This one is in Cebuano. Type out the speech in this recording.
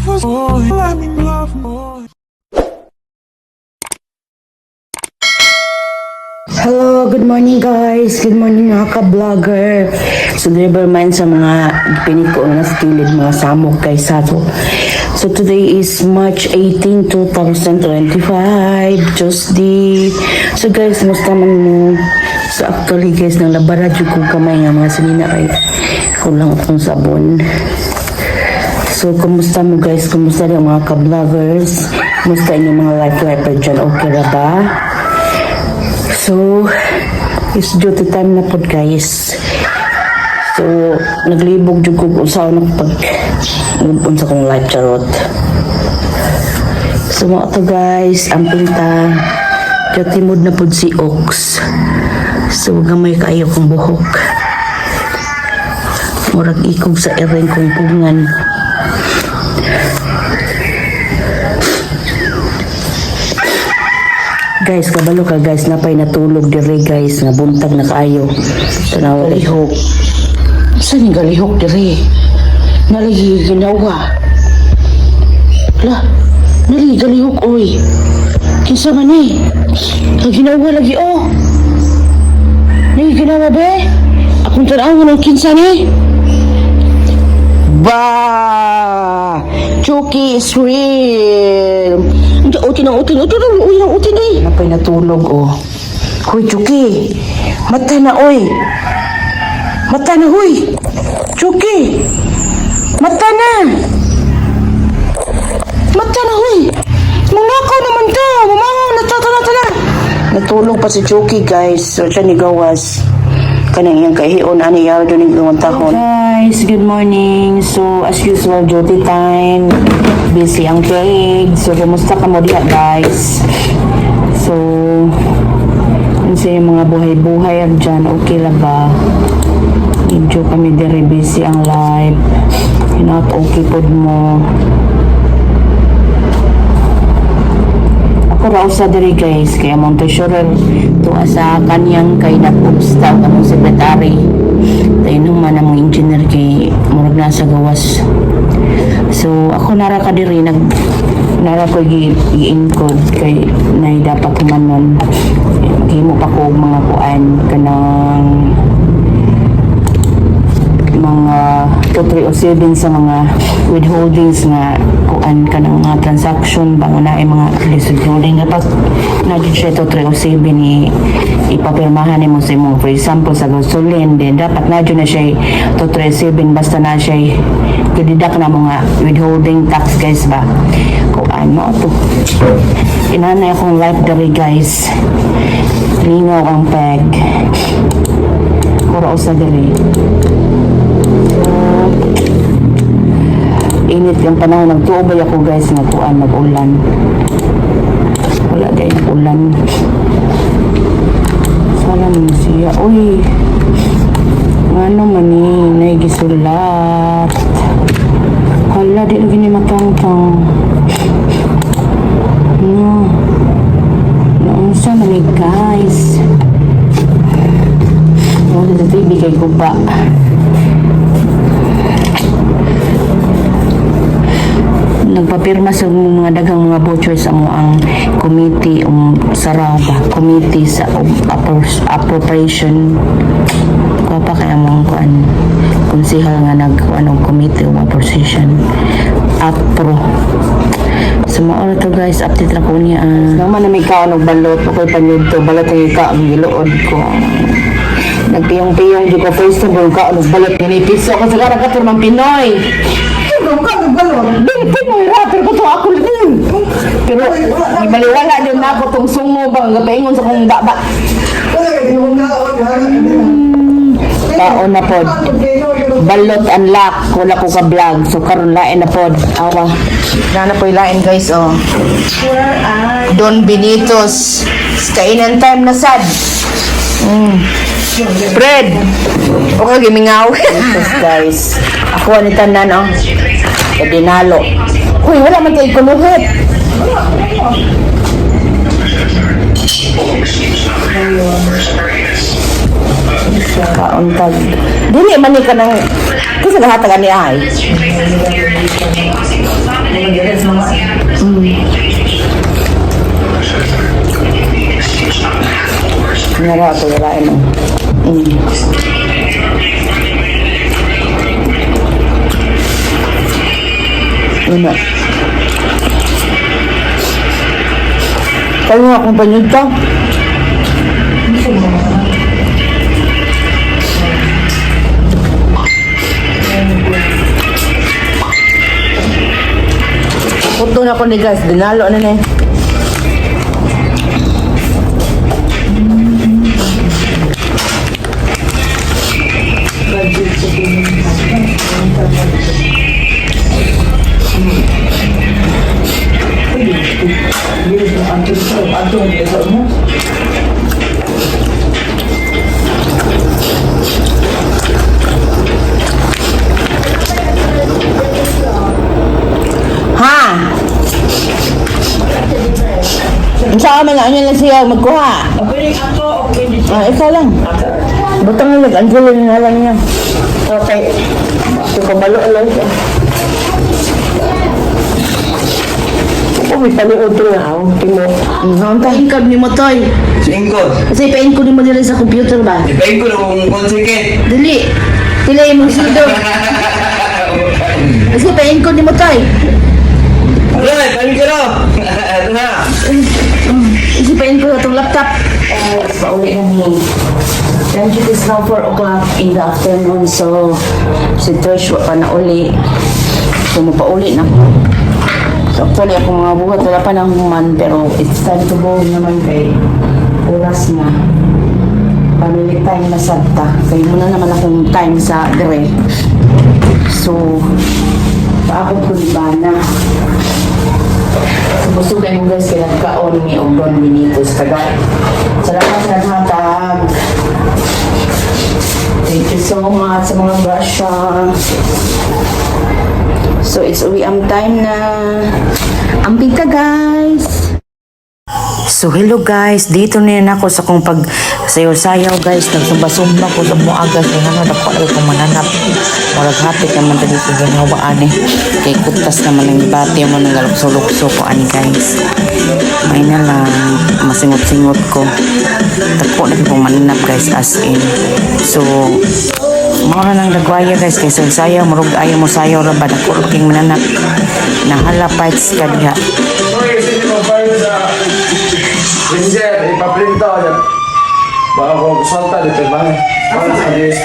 Boy, let me love boy. Hello, good morning, guys. Good morning, mga ka-vlogger. So deliver man sa mga piniko na sa kilid, mga samok kay Sato. So today is March 18, 2025, Tuesday. So guys, musta man mo? So actually guys, nang labara jud ko kamay nga mga sinina kay kulang akong sabon. So, kumusta mo, guys? Kumusta rin mga ka-vloggers? Kumusta inyong mga life lifer dyan? Okay ra ba? So, it's duty time na pod, guys. So, naglibog jud ko unsa na pag unsa kong life, charot. So, mao to, guys, ang pinta. Duty mode na pod si Ox. So, gamay kaayo kong buhok. Murag ikog sa iring kong pugngan. Guys, kabalo ka, guys, napay natulog dire, guys, nga buntag na kaayo. Tanawa lihok. Saan yung galihok dire? Nalagi ginawa. La, nalagi galihok, oy. Kinsa man ni? Kaginawa lagi, oh. Nalagi ginawa, be? Akong tanaw ng kinsa ni? Ba! Chucky is real! Hindi, utin ang utin. Utin ang utin ang utin eh. Napay natulog, oh. Hoy, Chucky! Mata na, oy! Mata na, hoy! Chucky! Mata na! Mata na, hoy! Manakaw naman to! Mamangaw na to! Tara, tara! Natulog pa si Chucky, guys. So, siya ni gawas. Kanang iyang kahion, ani yaw doon yung tahon. Guys, good morning. So, as usual, duty time. Busy ang cake. So, kumusta ka mo diha, guys? So, unsa yung mga buhay-buhay ang dyan? Okay lang ba? Medyo kami dire busy ang life. Not okay pod mo. Ako raw sa diri, guys, kaya mong treasurer tuwa sa kanyang kay nag-obsta ang among secretary. Tayo man ang mga engineer kay murag nasa gawas. So ako nara ka diri nag nara ko gi gi-encode kay nay dapat humanon. Gihimo pa ko og mga kuan kanang mga 2307 sa mga withholdings nga kuan ka ng mga transaction ba nga naay mga withholding dapat na jud siya 2307 ni ipapirmahan nimo sa imong, for example, sa gasoline din dapat na jud na siya 2307 basta na siya gididak na mga withholding tax, guys, ba kuan mo to. Inanay akong life diri, guys, lingaw ang peg kura sa diri. Init yung panahon, nagtuobay ako, guys, nga kuan mag-ulan. Wala dahil nag-ulan. Sana man siya, uy. Ngano man ni naigisulat? Hala, di lagi ni matangtang no. Naunsa man ni, guys? Wala sa TV kay guba. Nagpapirma sa mga daghang mga vouchers amo ang committee sa ba committee sa appropriation ko pa kaya mo ang kuan konsehal nga nag kuan og committee appropriation apro. So mao ra to, guys, update ra ko niya. Naman na may kaon og balot ako'y panyudto balot ang ka ang giluod ko. Nagpiyong-piyong jud ko first time kaon og balot ni piso ko sa karang katur man Pinoy. Dili Pinoy ra pero ko to ako din. Pero ibaliwala din na ako tong sungo ba nga paingon sa kong baba. Kaon na pod. Balot unlock wala ko ka vlog. So karon lain na pod. Awa. Nana po ilain, guys, oh. Don Benitos. Kainan time na sad. Bread. Okay, gimingaw. Tapos, guys, ako ani tanan oh. Dinalo. Uy, wala man kay kuluhit. Kauntag. Dili man ni kanang kasi lahat ani ay. Nara ako, wala mo. Una. Kaya nga akong panyod ka. Puto na ko ni guys, dinalo na ni. Ha? Unsa man na lang siya magkuha? Ah, ikaw lang. Butang na lang, Angelo na lang niya. Okay. So, kabalo lang siya. Ako, may paniod to nga ako. Timo. Noon ta. Ingkod ni mo, Toy. Singko. Kasi ipain ko ni mo dili sa computer ba? Ipain ko na kung konsike. Dili. Dili imong sudo. Kasi ipain ko ni mo, Toy. Wala, ipain ko na. Ito na. Kasi ipain ko sa itong laptop. Pauli na ni. And it is now 4 o'clock in the afternoon. So, si Trish wa pa na uli. So, mapauli na ko. So, actually, ako mga buhat, wala pa nang human. Pero, it's time to go naman kay oras na. Family time na sabta. Kay muna naman akong time sa dire. So, paabot ko ni Bana. So, busog kayo guys, kay nagkaon ni og Don Benito's taga. Salamat sa naghatag. Thank you so much sa mga grasya. So, it's uwi ang time na. Amping ka, guys! So hello guys, dito na yan ako sa kong pag sayaw-sayaw guys, nagsumba-sumba ko sa muagas kay ngano dako lagi kong mananap. Murag hapit naman ta dito ginawa ani. Kay kutas naman ang bati mo nang galukso-lukso ko ani guys. May na lang masingot-singot ko. Dako na kong mananap guys as in. So mao na nang nagwaya guys kay sayaw murag ayaw mo sayaw ra ba dako ra king mananap. Nahala fights ka diha. Okay, sige mo pa sa Sir, ipaprinto. Baka ko solta dito ba? Para sa DSP.